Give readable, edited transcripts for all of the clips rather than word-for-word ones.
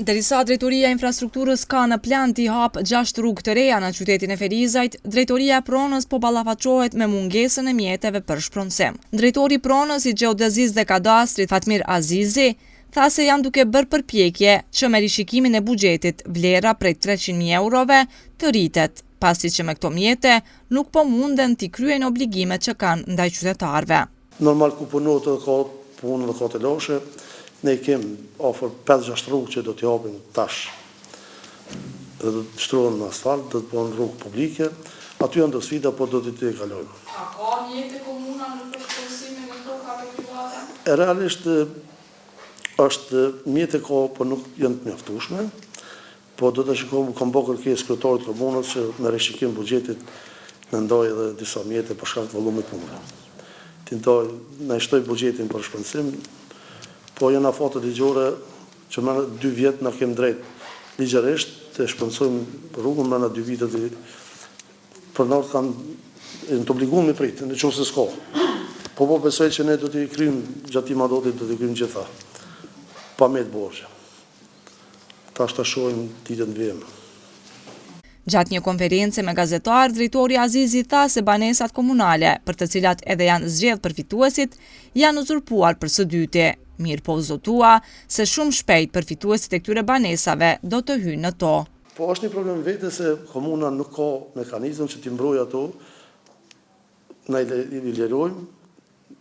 Derisa Drejtoria e Infrastrukturës ka në plan t'i hapë gjashtë rrugë të reja në qytetin e Ferizajt, Drejtoria e Pronës po ballafaqohet me mungesën e mjeteve për shpronësim. Drejtori i Pronës i Gjeodezisë dhe Kadastrit, Fatmir Azizi, tha se janë duke bërë përpjekje që me rishikimin e buxhetit vlera prej 300.000 eurove të rritet, pasi që me këto mjete nuk po munden t'i kryejnë obligimet që kanë ndaj qytetarëve. Normal ku punohet edhe ka punë dhe ka telashe, ne i kem afër 5-6 rrugë që do t'i hapim tash dhe do të shtrohen në asfalt, do të bëhen rrugë publike, aty janë do sfida, po do t'i tejkalojmë. A ka mjete komuna në për shpronësimin e tokave private? Realisht është mjete ka, po nuk janë të mjaftueshme. Po do ta shikojmë, kam bo kërkesë kryetarit të komunës që me rishikim buxhetit të ndajë edhe disa mjete për shkak të volumit të punëve. T'i ndajë, na e shtoj buxhetin për shpronësim, po janë afate ligjore që mrena dy vjet na kem drejt ligjërisht të shpronësojmë rrugën mrena dy vitet i pronarët kanë janë të obliguar me prit, në qoftë se s'ka. Po po besoj që ne do t'i kryjmë gjatë këtij mandati do t'i kryjmë gjitha pa met borxhe. Tash ta shohim ditët në vijim. Gjatë një konference me gazetarë, drejtori Azizi tha se banesat komunale, për të cilat edhe janë zgjedh përfituesit, janë uzurpuar për së dyti. Mirëpo u zotua se shumë shpejt përfituesit e këtyre banesave do të hyjnë në to. Po është një problem vete se komuna nuk ka mekanizëm që t'i mbrojë ato, na i lirojmë,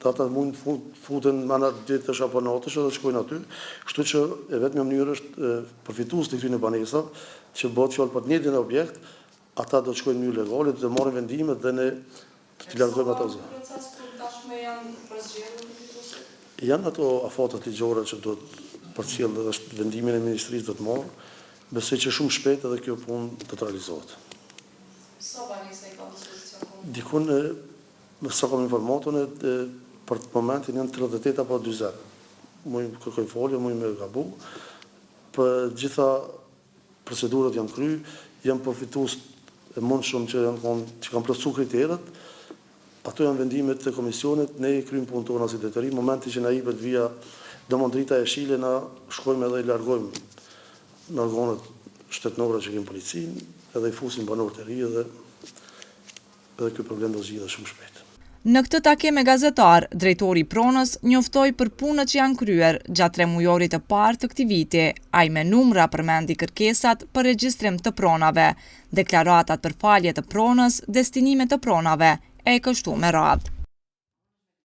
Ata mund të futen mrena ditësh apo natësh edhe të shkojnë aty, kështu që e vetmja mënyrë është përfituesit e këtyre banesave, që bëhet fjalë për të njëjtin objekt, ata do të shkojnë në mënyrë legale, do të marrin vendimet dhe ne do t'i largojmë ato. Sa kohë proces kur tashmë janë përzgjedhur përfituesit? Janë ato afatet ligjore që duhet përcjellë dhe është vendimin e ministrisë do të marrë. Besoj që shumë shpejt edhe kjo punë do të realizohet. Sa banesa i ka në dispozicion komuna? Dikun Me sa kam informatë unë, për momentin janë 38 apo 40. Muj kërkoj falje, muj me gabu. Për gjitha procedurat janë kry, janë përfitues e mundshëm që janë kon, që kanë plotësu kriteret. Ato janë vendimet e komisionit, ne i kryjmë punën tona si drejtori, momenti që na jepet vija, domon drita jeshile, na shkojmë edhe i largojmë në organet shtetënore që kemi policinë, edhe i fusim banorët e ri edhe Edhe ky problem do zgjidhet shumë shpejt. Në këtë takim me gazetarë, drejtori i Pronës njoftoi për punët që janë kryer gjatë tremujorit të parë të këtij viti. Ai me numra përmendi kërkesat për regjistrim të pronave, deklaratat për falje të pronës, destinime të pronave, e kështu me radhë.